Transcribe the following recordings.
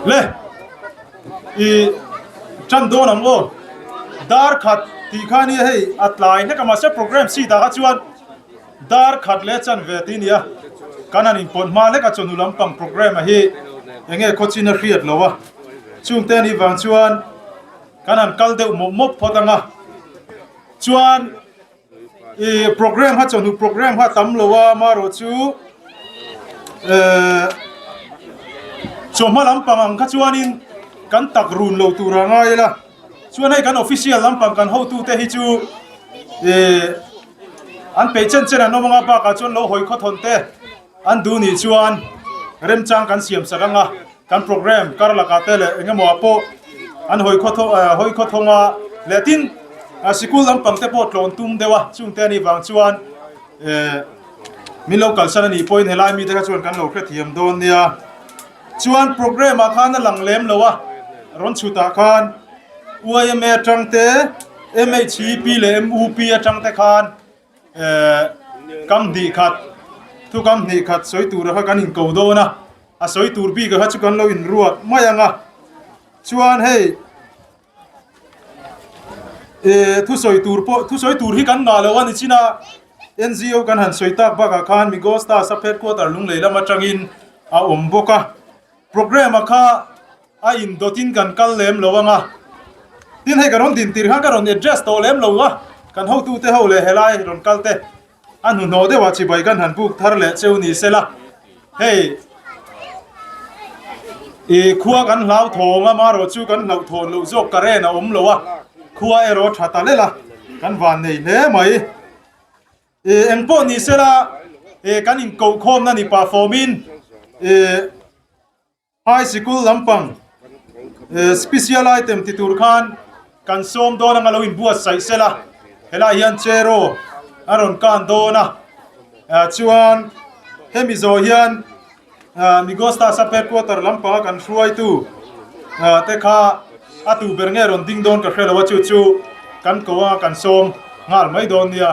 Le i tan dawn ang aw. Dar khat tih kha nia hei a tlai hlek a mahse program seat ah kha chuan dar khat leh chanve tih nia kan han inpawt hma hlek a chawhnu lampang program a hi enge khawchin a hriat lo a chungte anih vang chuan kan han kal deuh mawp mawp phawt ang a chuan I program kha chawhnu program kha tam lo a amaherawh chu eh chawhma lampang ang kha chuanin kan tak run lo tur a ngai ila chuan hei kan official lampang kan hotu te hi chu eh an peih chen chen an awm anga bakah chuan lo hawi khawthawn te an duh nih chuan remchang kan siam sak anga. Kan program kar lakah te leh eng emaw ah pawh an hawi khaw thaw hawi khaw thawng a leh tin sikul lampang te pawh tlawn tum deuh a chungte anih vang chuan eh min lo kalsan anih pawhin helai mite kha chuan kan lo hrethiam dawn nia. Chuan program ah khan a lang lem lo a rawn chhutah khan YMA atang te MHEP leh MUP atang te khan eh kam hnih khat thu kam hnih khat sawi tura kha kan inko dawn a. A sawi tur bik kha chu kan lo inruat mai ang a, chuan hei eh thusawi tur pawh thusawi tur hi kan ngah lo a ni chin a, NGO kan han sawi tak bakah khan Migosta sub headquarter Lunglei lam atangin a awm bawk a, programme ah kha a indawtin kan kal lem lo ang a, tin hei ka rawn din tir khan ka rawn address tawh lem lo a, kan hotute ho leh helai rawn kal te. A hnuhnawh deuhah chibai kan han buk thar leh cheu ni sela, hei i khua kan hlau thawng a, marawh chu kan hlauh thawn loh zawk current a awm lo a, khua erawh tha ta lel a, kan van nei hle mai. I eng pawh ni sela, i kan inkohkhawmna ni pah fawmin i. High Sikul lampang special item ti tur khan kan sawm dawn anga lo inbuatsaih sela, helai hian cheraw a rawn kan dawn a, chuan hemi zawh hian Migosta sub headquarter lampanga kan hruaitu te kha a tu ber nge rawn ding dawn ka hre lo a, chu chu kan ko anga kan sawm nghal mai dawn nia.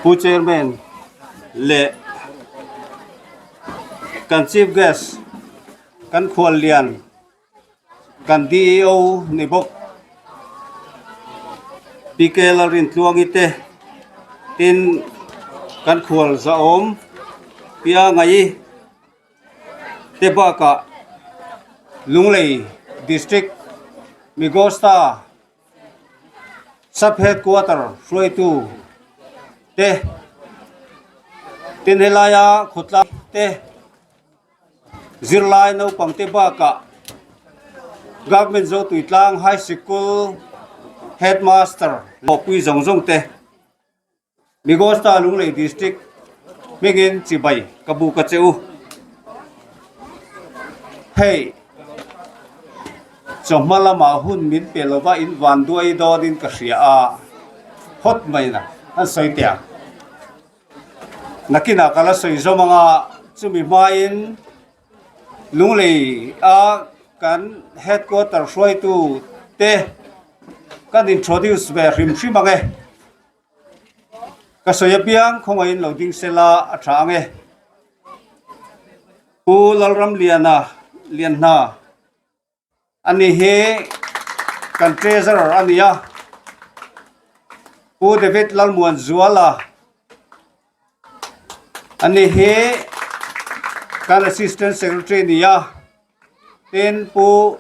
Pu Chairman leh kan Chief Guest kan khuallian kan DEO ni bawk PK Lalrintluangi te tin kan khual zahawm Piangai te bakah Lunglei District Migosta Sub Headquarter hruaitu te tin helaia khawtlang te zirlai naupang te bakah Government Zotuitlang High Sikul Headmaster hlawhpui zawng zawng te Migosta Lunglei District hmingin chibai ka buk a che u. Hei chawhma lamah hun min pe lova in van duai dawnin ka hria a, hawt mai na an sawi teh ang. Nakinah ka la sawi zawm anga chumi hmain Lunglei a kan headquarter hruaitu te kan introduce ve hrim hrim ang e. Ka sawi apiang khawngaihin lo ding sela a tha ang e. Pu Lalramliana Lianhna ani hi kan treasurer a ni a. Pu David Lalmuanzuala ani hi kan assistant secretary a ni a. Tin Pu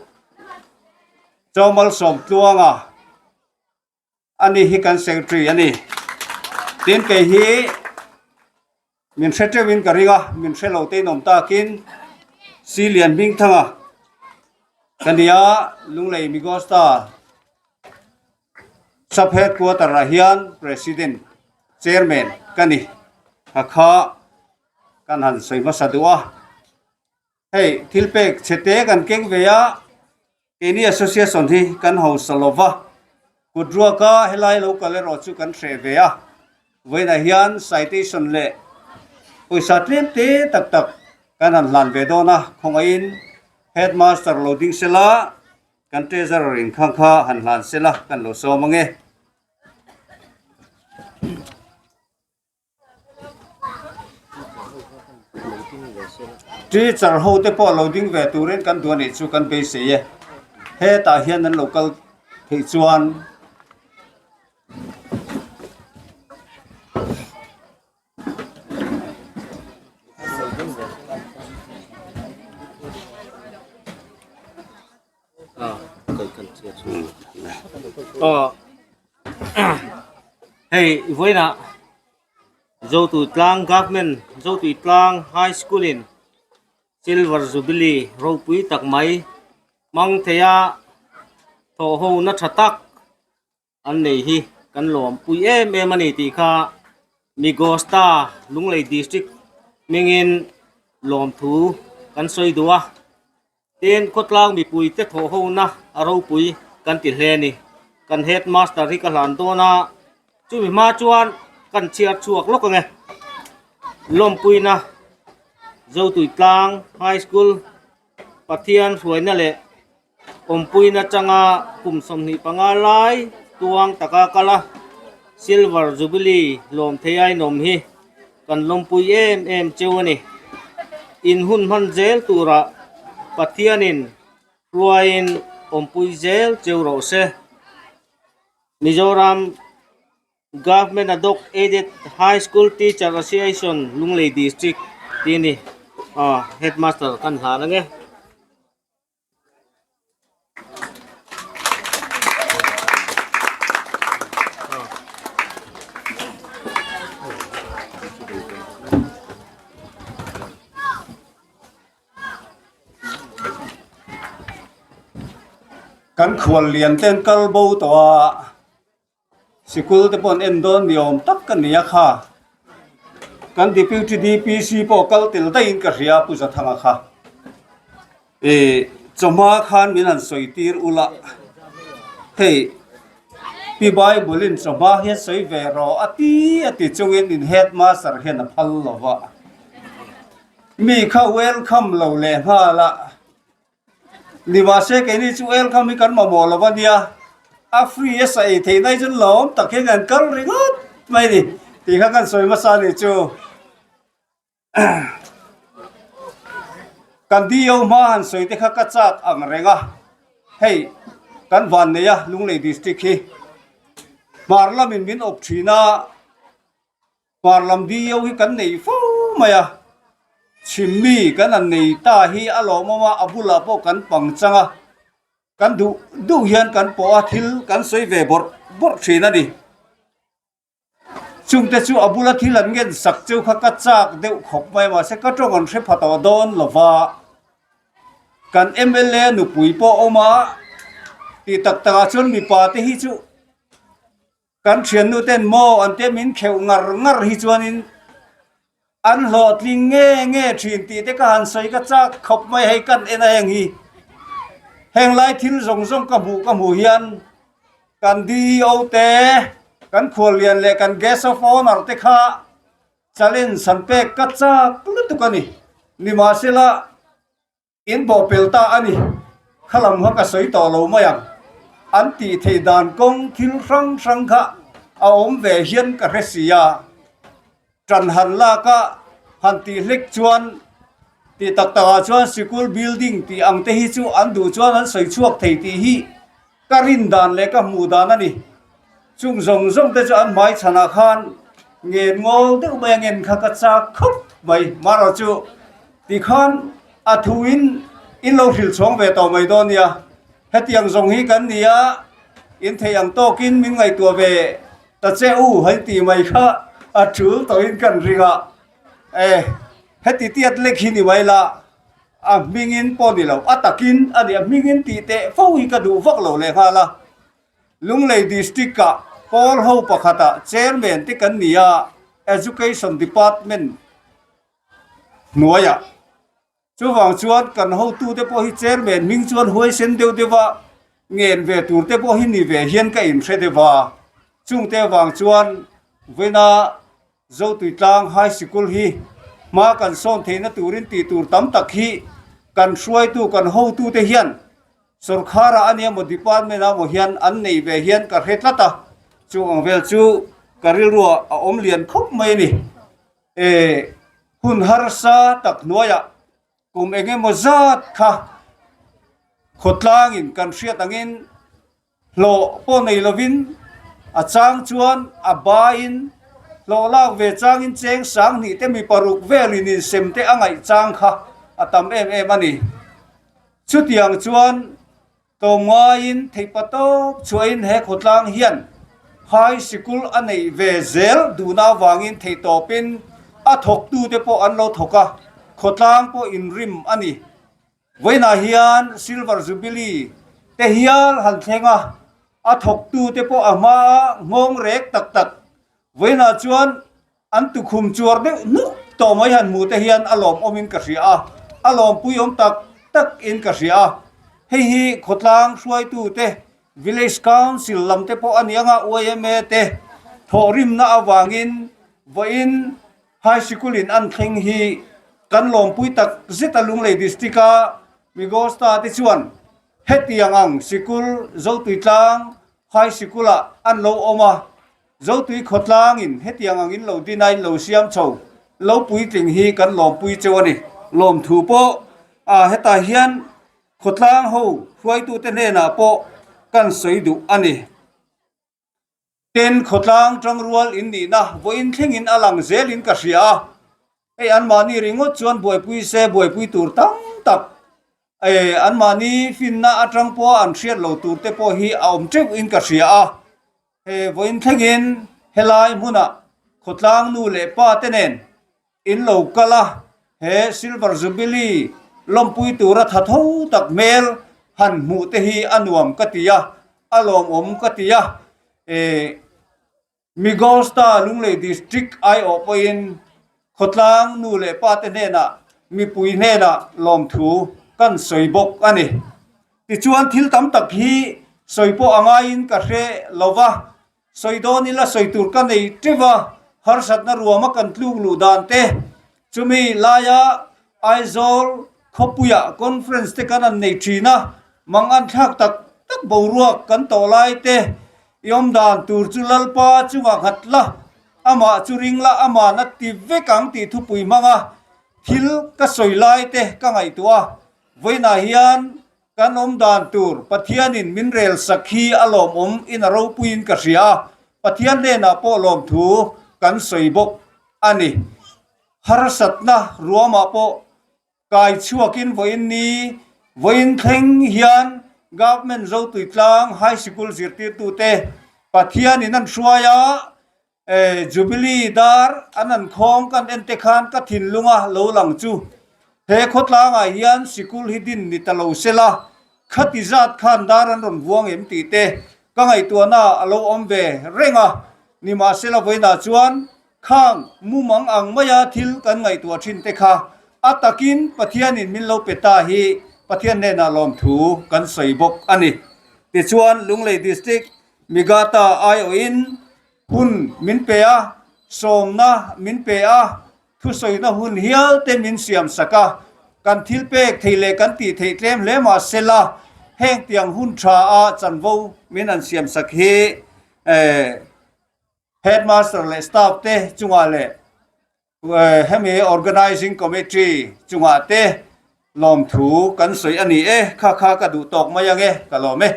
Chawmalsawmtluanga. Ani hi kan secretary a ni. Tin kei hi min hre teuhin ka ring a, min hre lo te in awm takin Si Lian Hmingthanga ka ni a, Lunglei Migosta Sub Headquarter ah hian President, Chairman ka ni. Hakha kan han sawi hmasa duh a. Hei thil pek chhe te kan keng ve a, keini association hi kan hausa lo va, kut ruaka helai lo kal erawh chu kan hreh ve a, vawiinah hian citation leh pawisa tlem te tak tak kan han hlan ve dawn a, khawngaihin headmaster lo ding sela kan treasurer in khang kha han hlan sela kan lo sawm ange. Teacher ho te pawh lo ding ve turin kan duh a nih chu kan beisei e. Hetah hian an lo kal theih chuan Hei vawiinah Zotutlang Government Zotuitlang High School in Silver Jubilee ropui tak mai hmang thei a thawh ho na tha tak an nei hi kan lawmpui em em a ni tih kha Migosta Lunglei District hmingin lawmthu kan sawi duh a. Tin, khawtlang mipuite thawh hona a ropui kan ti hle a ni. Kan headmaster hi ka hlan dawn a, chumi hma chuan kan chhiar chhuak lawk ang e. Lawmpuina Zotuitlang High School Pathian hruaina leh awmpuina changa kum 25 lai tuang taka kal a, Silver Jubilee lawm thei ainawm hi Kan lawmpui em em cheu a ni. In hun hman zel turah Pathianin hruaiin awmpui zel cheu rawh se. Mizoram Government Adhoc Aided High School Teacher Association Lunglei District tih a ni. Headmaster kan hlan ang e. Kan khual lian te an kal bo tawh a, sikul te pawh an en dawn ni awm tak ka ni a kha. Kan Deputy DPC pawh kal tel daihin ka hria Pu Zathanga kha. Ih chawhma khan min han sawi tir ula hei pi Bible in chawhma hian sawi ve rawh a ti a ti chungin in headmaster hian a phal lo va mi kha welcome lo leh nghal a ni mahse keini chu welcome hi kan mamawh lo a nia a free a sa ei theih nai chuan lawm tak hian kan kal ringawt mai a ni. Tih kha kan sawi hmasa a nih chu. Kan DO hma han sawi te kha ka chak ang reng a, hei kan van nei a Lunglei District hi hmar lamin min awp thin a, hmar lam DO hi kan nei fo mai a, chhim mi kan han nei ta hi a lawmawm a, a bulah pawh kan pang chang a, kan duh duh hian kan pawh a thil kan sawi ve bawrh bawrh thin a ni. Chungte chu a bula thil an ngen sak cheu kha ka chak deuh khawp mai mahse ka tawng an hre pha tawh dawn lo va, kan mla nupui pawh a awm a tih tak takah chuan mipa te hi chu kan thiannu ten maw an tia min kheuh ngar ngar hi chuanin An hlawhtling nge nge thin tih te ka han sawi ka chak khawp mai hei kan en a heng hi. Heng lai thil zawng zawng ka hmuh ka hmuh hian kan DEO te, kan khuallian leh kan guest of honour te kha challenge han pek ka chak lutuk a ni. Nimahsela. In bawhpelh ta a ni. Kha lam kha ka sawi tawh lo mai ang. An tih theih dan kawng thil hrang hrang kha a awm ve hian ka hre si a. Ṭan han lak a, han tih hlek chuan tih tak takah chuan sikul building tih ang te hi chu an duh chuan an sawi chhuak thei tih hi ka rin dan leh ka hmuh dan a ni. Chung zawng zawng te chu an hmai chhanah khan ngen ngawl deuh mai a ngen kha ka chak khawp mai. Marawh chu tikhan a thuin in lo hrilh chhawng ve tawh mai dawn nia. Hetiang zawng hi kan ni a, in theih ang tawkin min ngaihtuah ve ta che u han tih mai kha a tul tawhin kan ring a. E, heti tiat lek hi ni mai la, a hmingin pawh ni lo, a takin a ni, a hmingin tih teh fo hi ka duh vak lo lehnghal a. Lunglei District-ah pawl ho pakhatah Chairman te kan ni a, Education Department hnuaiah. Chuvang chuan kan hotute pawh hi Chairman hming chuan huaisen deuh deuh a, ngen ve tur te pawh hi ni ve hian ka inhre deuh a. Chungte avang chuan vawiina Zotuitlang High Sikul hi hma kan sawn theihna turin tih tur tam tak hi kan hruaitu kan hotute hian Sorkharah a nia maw department ah maw hian an nei ve hian ka hre tlat a, chu ang vel chu ka rilruah a awm lian khawp mai a ni. E hun harsa tak hnuaiah kum eng emaw zat kha khawtlangin kan hriat angin hlawh pawh nei lovin a chang chuan a baiin hlawh lak ve changin cheng sanghnih te mi paruk velin insem te a ngaih chang kha a tam em em a ni. Chutiang chuan tlawmngaiin theihpatawp chhuahin he khawtlang hian High Sikul a neih ve zel duhna avangin theihtawpin a thawktute pawh an lo thawk a, khawtlang pawh inrim a ni. Vawiinah hian Silver Jubilee te hial han thleng a, a thawktute pawh a hmaa nghawng rek tak tak vawiinah chuan An tukhum chuar deuh hnuk tawh mai han hmuh te hian a lawmawm in ka hria a, a lawmpui awm tak tak in ka hria a. Hei hi khawtlang hruaitu te, Village Council lam te pawh a ni anga yma te thawhrimna avangin vawiin High Sikul in an thleng hi kan lawmpui tak zet a Lunglei District a Migosta te chuan hetiang ang sikul Zotuitlang High Sikul ah an lo awm a. Zotui khawtlangin hetiang angin lo dinain lo siam chho lo puitling hi kan lawmpui cheu a ni. Lawmthu pawh a hetah hian khawtlang ho hruaitute hnenah pawh kan sawi duh a ni. Ten khawtlang tangrual in nihna vawiin thlengin a lang zelin ka hria a, hei anmahni ringawt chuan buaipui se buaipui tur tam tak e anmahni finna atang pawha an hriat lo tur te pawh hi a awm teuhin ka hria a. He vawiin thlengin helai hmunah khawtlang nu leh pa te nen in lo kal a, he Silver Jubilee lawmpui tura tha tho tak hmel han hmuh te hi a nuam ka ti a, a lawmawm ka ti a. E Migosta Lunglei District aiawh pawhin khawtlang nu leh pa te hnenah mipui hnenah lawmthu kan sawi bawk a ni. Tichuan thil tam tak hi sawi pawh a ngaiin ka hre lo va, sawi dawn ila sawi tur ka nei teuh a, harsatna ruama kan tluk luh dan te, chumi laia Aizawl khawpuiah conference te kan an nei thin a, mang an thlak tak tak boruak kan tawh lai te i awm dan tur chu Lalpa chungah nghat la. Amah chu ring la, ama'n a ti vek ang tih thupui hmang a, thil ka sawi lai te ka ngaihtuah a. Vawiinah hian kan awm dan tur Pathianin min rel sak hi a lawmawm in a ropuiin ka hria a, Pathian hnenah pawh lawmthu kan sawi bawk a ni. Harsatna ruamah pawh Kai chhuakin vawiin ni vawiin thleng hian Government Zotuitlang High Sikul zirtirtute Pathianin an hruai a, Jubilee dar an an khawng kan en te khan ka thinlunga lo lang chu he khawtlangah hian sikul hi din ni ta lo sela khati zat khan dar an rawn vuang em tih te ka ngaihtuahna a lo awm ve reng a, nimahsela vawiinah chuan Khang mumang ang maia thil kan ngaihtuah thin te kha a takin Pathianin min lo pe ta hi Pathian hnenah lawmthu kan sawi bawk a ni. Tichuan Lunglei District Migata aiawhin hun min pe a, sawmna min pe a, thusawina hun hial te min siam sak a, kan thil pek thei leh kan tih theih tlem hle mah sela heng tiang hun tha a chanvo min an siam sak hi Headmaster leh staff te chungah leh hemi Organising Committee chungah te lawmthu kan sawi a ni e, kha kha ka duh tawk mai ang e, ka lawm e.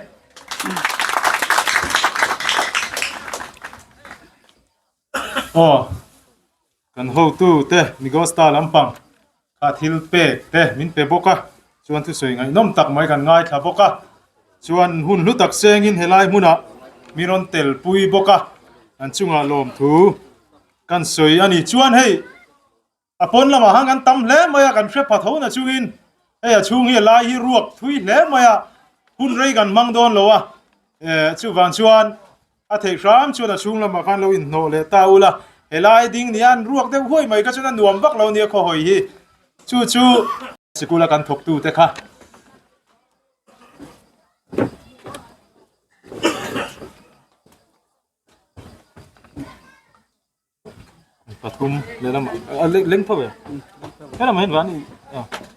Aw, kan hotu te Migosta lampang Kha thil pek te min pe bawk a, chuan thusawi ngaihnawm tak mai kan ngaithla bawk a, chuan hun hlu tak sengin helai hmunah mi rawn tel pui bawk a, an chungah lawmthu kan sawi a ni. Chuan hei a pawn lamah khan kan tam hle mai a, kan hre pha tho na chungin hei a chhung hi a lai hi ruak thui hle mai a, hun rei kan hmang dawn lo a, chuvang chuan A theih hram chuan a chhung lamah khan lo inhnawh leh ta ula, helai ding nia an ruak deuh huai mai kha chuan a nuam vak lo nia khawhawi hi. Chu chu sikula kan thawktu te kha. Pathum lehlamah a leng tho ve. Helamah hian van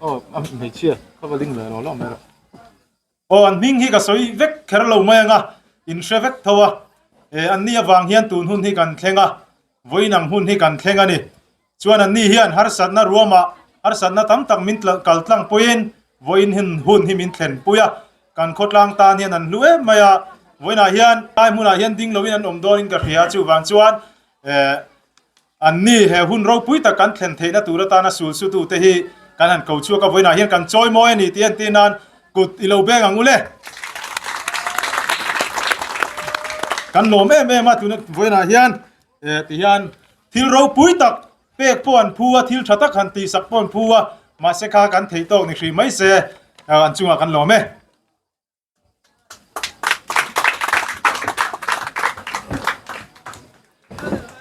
aw a hmeichhia kha va ling leh lo lo mai rawh. Aw an hming hi ka sawi vek kher lo mai anga in hre vek tho a, e an ni avang hian tun hun hi kan thleng a, vawiin ang hun hi kan thleng a ni. Chuan an ni hian harsatna ruamah harsatna tam tak min kal tlang puiin vawiin hun hun hi min thlen pui a, kan khawtlang tan hian an hlu em mai a, vawiinah hian lai hmunah hian ding loin an awm dawnin ka hria chuvang chuan e An ni, he hun ropui tak kan thlen theihna tur atana sul sutute hi kan han ko chhuak a, vawiinah hian kan chawi mawi a ni tih entir nan kut i lo beng ang u le. Kan lawm em em a, tuna vawiinah hian ti hian thil ropui tak pek pawh an phu a, thil tha tak han tihsak pawh an phu a, mahse kha kan theih tawk ni hrih mai se an chungah kan lawm e.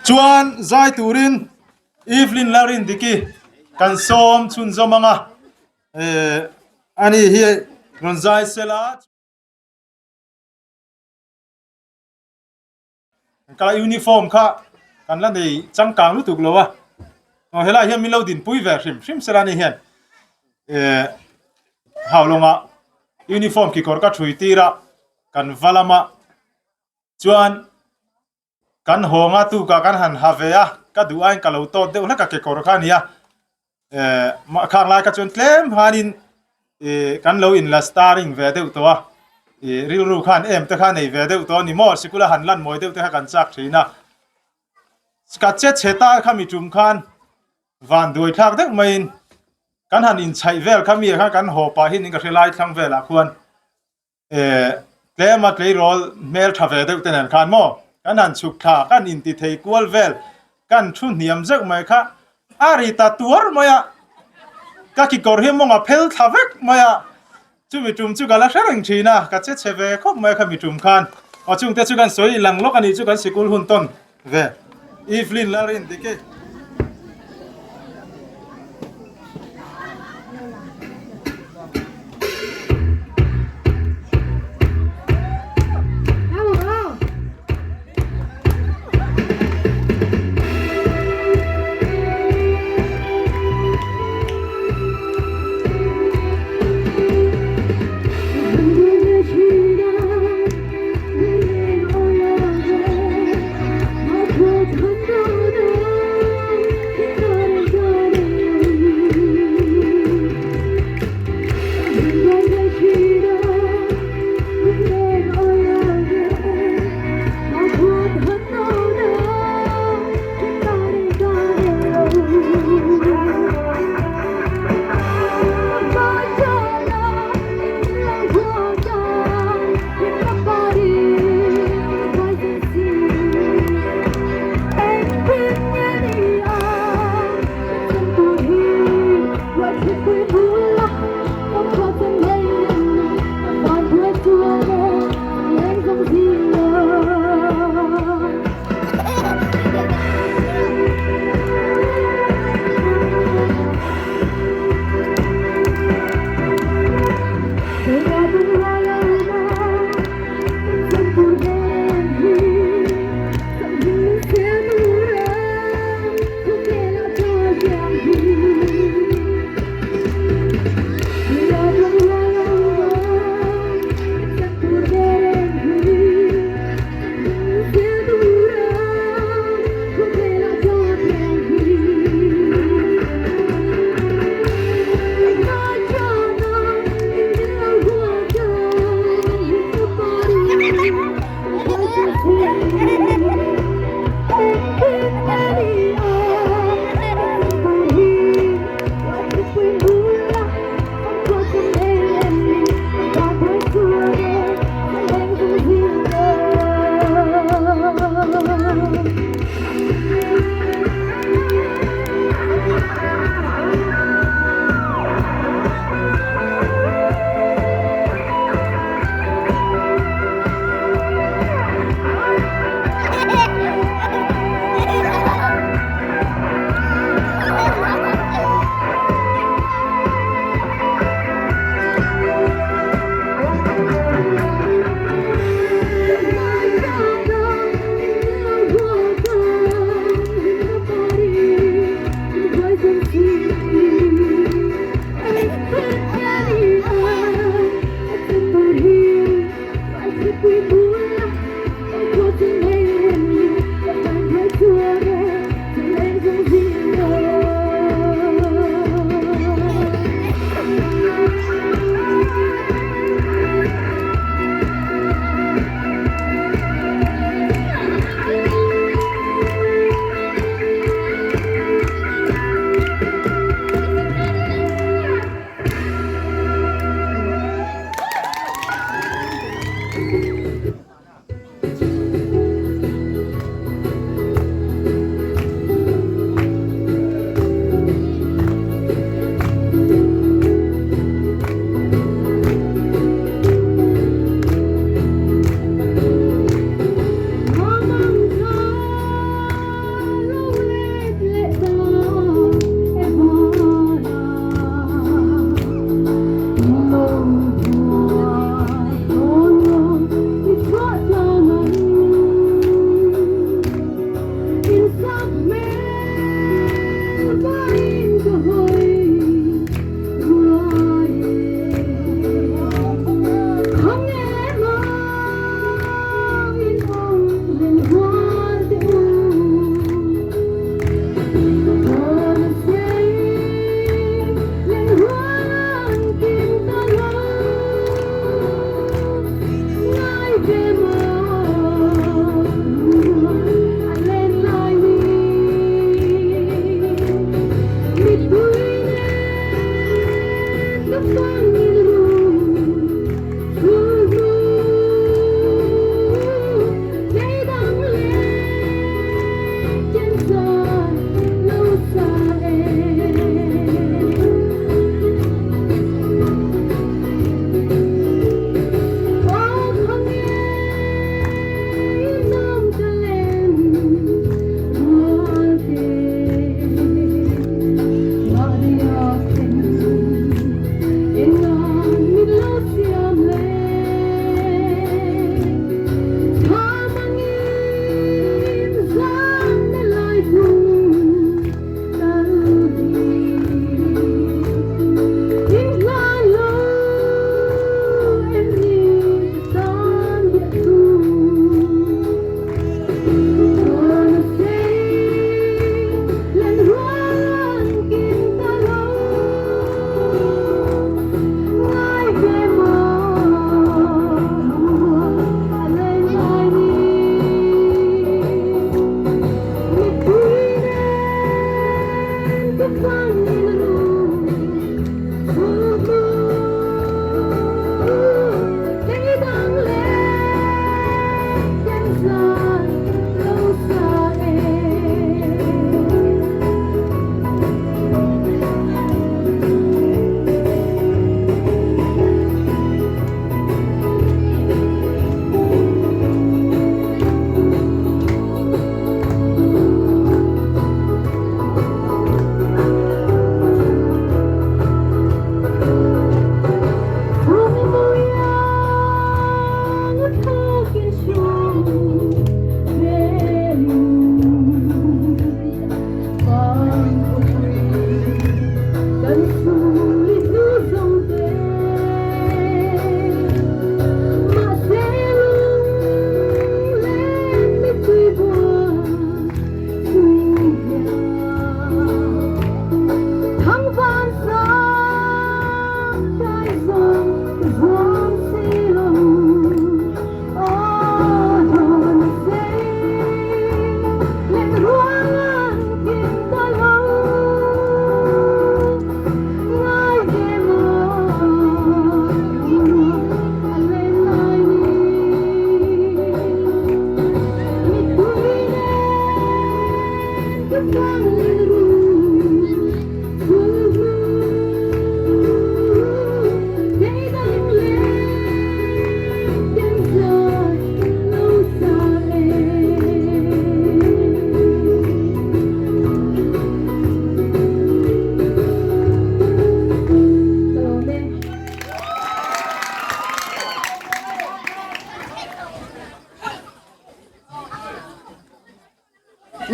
Chuan zai turin Evelyn Lalrindiki kan sawm chhunzawm anga eh ani hi rawn zai sela. Ka uniform kha kan la nei changkang lutuk lo a, aw helai hian min lo dinpui ve hrim hrim sela ani hian eh Haulawngah uniform kekawr ka thui tir a, kan va lama chuan kan hawnga tukah kan han ha ve a, ka duh aiin ka lo tawt deuh hlek a kekawr kha a ni a. Eh mah khang lai kha chuan tlem hanin eh kan lo inla starring ve deuh tawh a, eh rilru khan em te kha nei ve deuh tawh a ni maw, sikula han lan mawi deuh te kha kan chak thin a, ka che chhe ta kha mi tum khan van duai thlak deuh maiin kan han inchhaih vel kha mi ah khan kan haw pah hin in ka hre lai thlang velah khuan. Eh, tlema tleirawl hmel tha ve deuh te nen khan maw kan han chhuk thla kan inti thei kual vel kan thu hniam zeuh mai kha a ri ta tuar mai a, ka kekawr hi mawng a phel thla vek mai a, chumi tum chu ka la hre reng thin a, ka che chhe ve khawp mai a khami tum khan aw chungte chu kan sawi lang lawk a nih chu kan sikul hun tawn ve Evelyn Lalrindiki.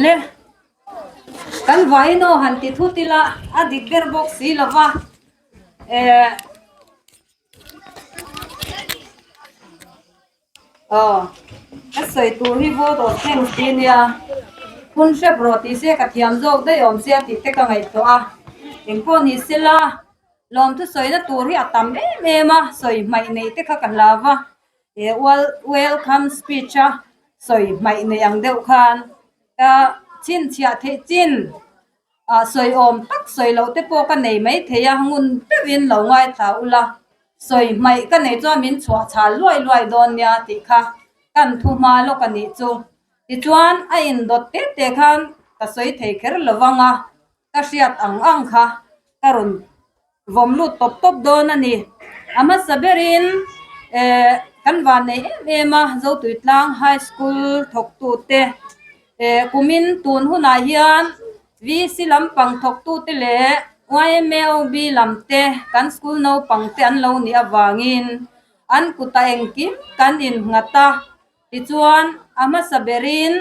Le kan vaiin aw han ti thut ila a dik ber bawk si lo va eh aw ka sawi tur hi vote of thanks tih ania phun hrep rawh tih se ka thiam zawk daih awm sia tih te ka ngaihtuah a engpawh ni sela lawmthu sawina tur hi a tam em em a sawi hmaih neih te kha ka hlau va. He welcome speech a sawi hmaih nei ang deuh khan ka chhinchhiah theih chin ah sawi awm tak sawi loh te pawh ka nei mai thei a ngun deuhin lo ngaithla ula sawi hmaih ka neih chuan min chhuah chhal luai luai dawn nia tih kha kan thu hma lawk a nih chu tichuan a indawt te te khan ka sawi thei kher lo vang a ka hriat ang ang kha ka rawn vawm lut tawp tawp dawn a ni. A hmasa berin eh kan van nei em em a Zotuitlang High School thawktute eh kumin tun hunah hian VC lampang thawktute leh YMAOB lam te kan school naupang te an lo nih avangin an kutah engkim kan innghat a tichuan a hmasa berin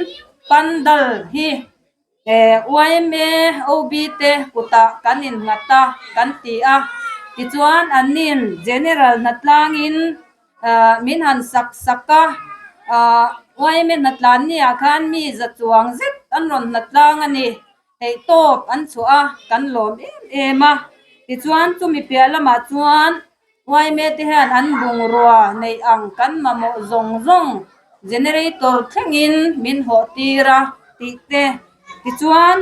pandal hi Eh yma OB te kutah kan innghat a kan ti a, tichuan annin General hnatlangin ah min han sak sak a, ah yma hnatlan ni ah khan mi za chuang zet an rawn hnatlang a ni, theihtawp an chhuah a kan lawm em em a, tichuan chumi piah lamah chuan yma te hian an bungrua neih ang kan mamawh zawng zawng generator thlengin min hawh tir a tih te tichuan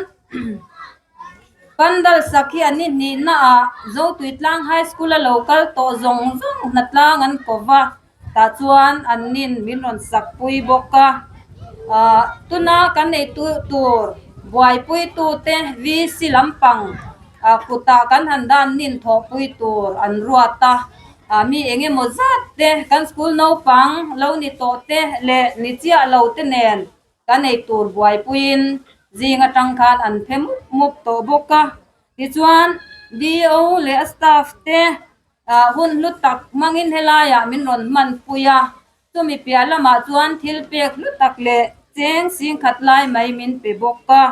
pandal sak hi an inhnihna ah Zotuitlang High School a lo kal tawh zawng zawng hnatlang an ko va tah chuan an nin min rawn sak pui bawk a ah tuna kan nei tur buaipui tute VC lampang ah kutah kan han dan nin thawhpui tur an ruat a ah mi eng emaw zat te kan school naupang lo ni tawh te leh ni chiah lo te nen kan ei tur buaipuiin zing atang khan an phe mup mup tawh bawk a tichuan DO leh a staff te ah hun hlu tak hmangin helaiah min rawn hmanpui a chumi piah lamah chuan thil pek hlu tak leh cheng singkhat lai mai min pe bawk a.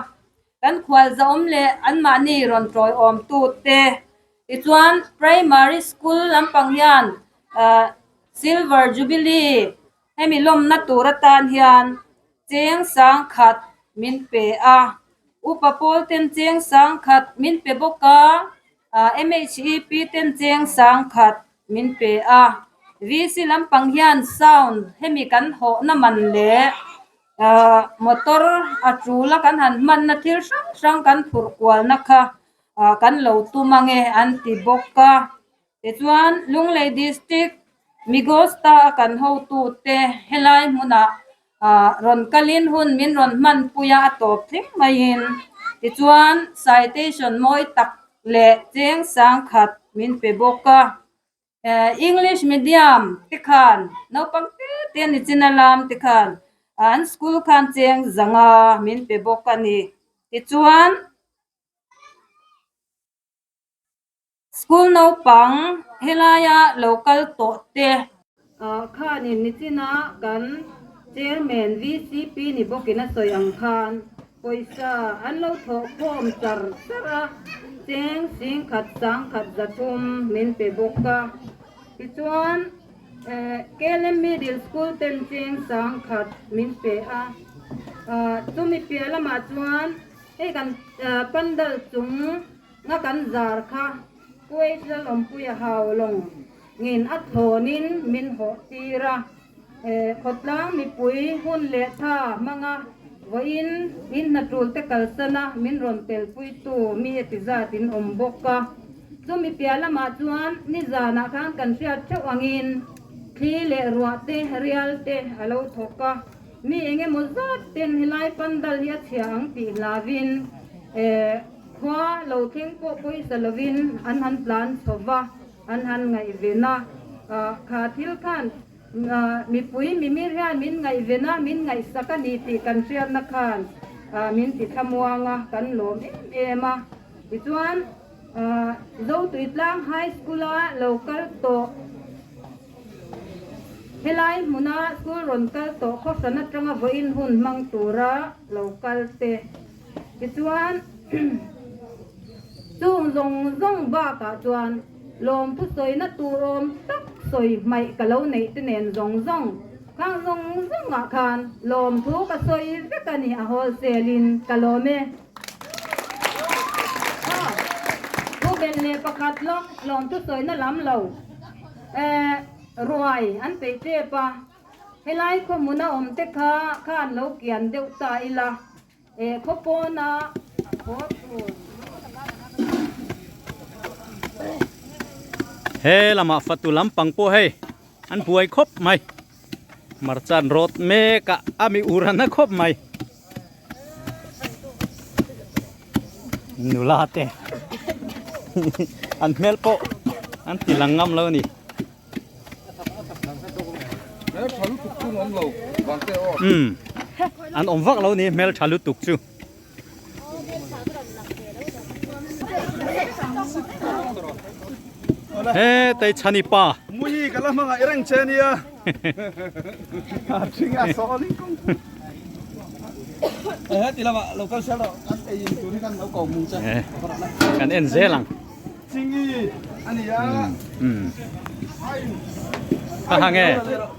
Kan khualzawm leh anmahni rawn tawiawm tute tichuan Primary School lampang hian Silver Jubilee hemi lawmna tur atan hian cheng sangkhat min pe a, Upa pawl ten cheng sangkhat min pe bawk a, MHEP ten cheng sangkhat min pe a, VC lampang hian sound hemi kan hawhna man leh Ahh motor a tul a kan han hmanna thil hrang hrang kan phurh kualna kha ah kan lo tum ange an ti bawk a tichuan Lunglei district Migosta a kan hotute helai hmunah ah rawn kalin hun min rawn hmanpui a a tawp thleng maiin tichuan citation mawi tak leh cheng sangkhat min pe bawk a. English medium te khan naupang te te a ni chin a lam te khan an school khan cheng zanga min pe bawk a ni tichuan school naupang helaia lo kal tawh te. Ah khanin nichina kan chairman VCP ni bawkin a sawi ang khan pawisa an lo thawh khawm char char a, cheng singkhat sangkhat zathum min pe bawk a. Tichuan eh KLM Middle School ten cheng sangkhat min pe a. Ah chumi piah lamah chuan hei kan pandal chung nga kan zar kha Kuwait Lalawmpuia Haulawng Ngin a thlawnin min hawh tir a, khawtlang mipui hun leh tha hmanga vawiin in hnatul te kalsana min rawn telpuitu mi eti zat in awm bawk a. Chumi piah lamah chuan nizanah khan kan hriat theuh angin thli leh ruah te, rial te a lo thawk a, mi eng emaw zat ten helai pandal hi a chhia ang tih hlauhin khua lo thleng pawh pawisa lovin an han tlan chho va. An han ngaihven a, kha thil khan mipui mimir hian min ngaihven a, min ngaihsak a ni tih kan hriatna khan min ti thlamuang a, kan lawm em em a. Tichuan, Zotuitlang High School-a lo kal tawh. Helai hmuna school rawn kal tawh khawhran atanga vawiin hun hmang tura lo kal te. Tichuan, chung zawng zawng bakah chuan lawmthu sawina tur awm tak sawi hmaih ka lo neih te nen zawng zawng khang zawng zawngah khan lawmthu ka sawi vek a ni a wholesale in ka lawm e. Thu belh leh pakhat lawk lawmthu sawina lam lo ruai an peih tep a. Helai khawhmuna awm te kha khan lo kian deuh ta ila, eh khaw pawna haw tur. He lamah fatu lampang pawh hei an buai khawp mai, marchan rawt mek a a mi ur a na khawp mai. Nula te an hmel pawh an ti lang ngam lo a ni. Umm an awm vak lo ni hmel tha lutuk chu. He tei chhani pa. Mui ka la hmanga i reng che nia. Thing a saw ling kung. He ti lama local sel kan ei in tur hi kan lo ko mu che. Kan en zel ang. Chingi a ni a. Ka ha nge?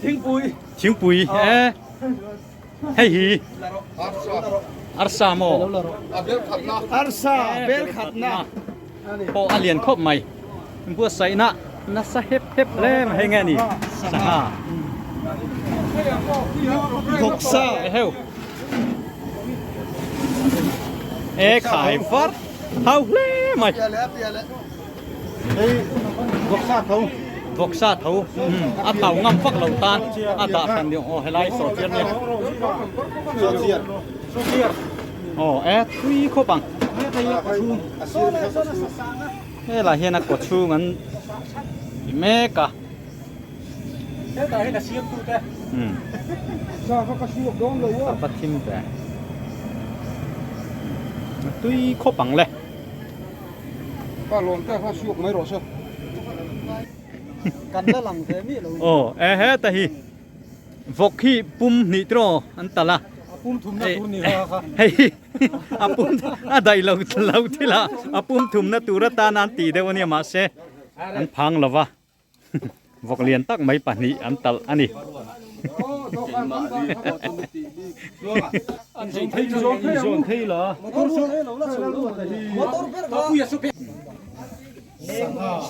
Thingpui. Thingpui e. Hei hi. Arsa maw? Arsa bel khatna. Pawh a lian khawp mai. Buatsaihna nasa hep hep hle mai hei nge ni? Sangha. Vawksa. Eheu. E khai var. Hau hle mai. Vawksa tho. Vawksa tho. A thau ngam vak lo tan a dah hran ni aw helai sawhchiar nia. Sawhchiar. Aw e thui khawp ang. Helai hian a kaw chhung an ti mek a. Hetah hian a siam tu te. A va thim ve. A tui khawp ang le. Ka lawm te kha suak mai rawh se. Kan la lang ve mi lo. Aw e heta hi vawk hi pum hnih tiraw an talh a. A pum thumna tur ni kha kha. Hei hi a pum a daih lo lo thil a a pum thumna tur atan an tih deuh ania mahse an phang lova. Vawk lian tak mai pahnih an talh a ni.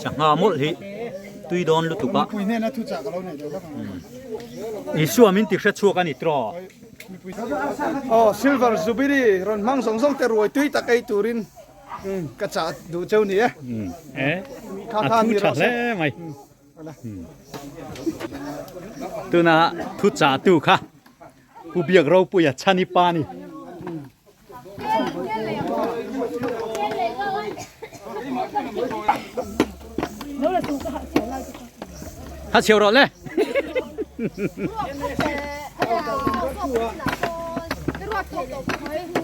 Sangha mawlh hi tui dawn lutuk a. Isua min ti hre chhuak a ni tiraw? Aw Silver Jubilee rawn hmang zawng zawng te ruai tui tak ei turin Ka chah duh cheu ni e. E, a thu tha hle mai. Tuna thu chah tu kha Pu Biak Ropuia Chhani pa ni. Ha chhiau rawh le.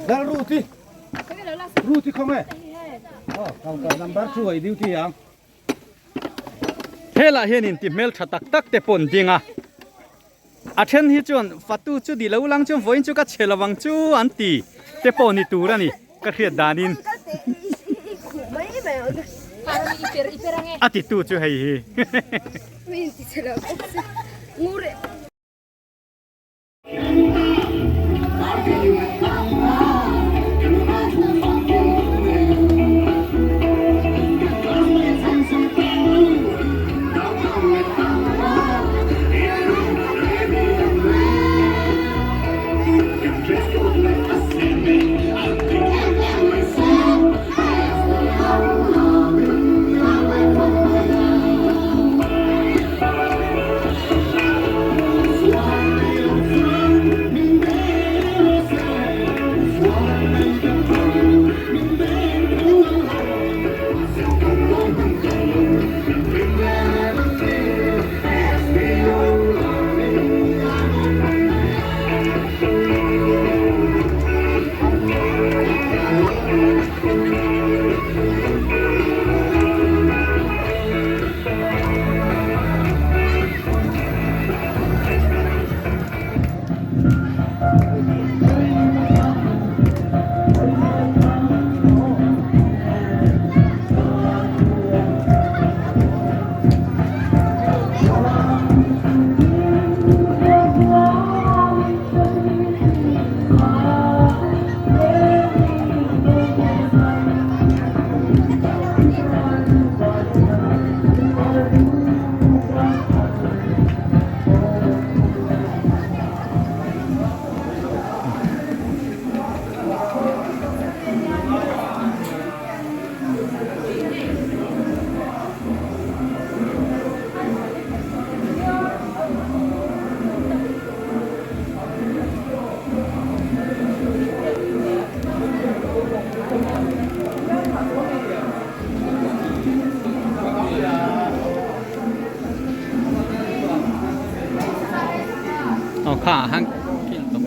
Dal ruti. Ruti không e. Number 2 ai duty ang. Helah hianin ti hmel tha tak tak te pawh an ding a. A then hi chuan fatu chu di lo lang chuan vawiin chu ka chhe lovang chu an ti te pawh ni tur a ni ka hriat danin. A titu chu hei hi. Aw kha ah khan kil tawp.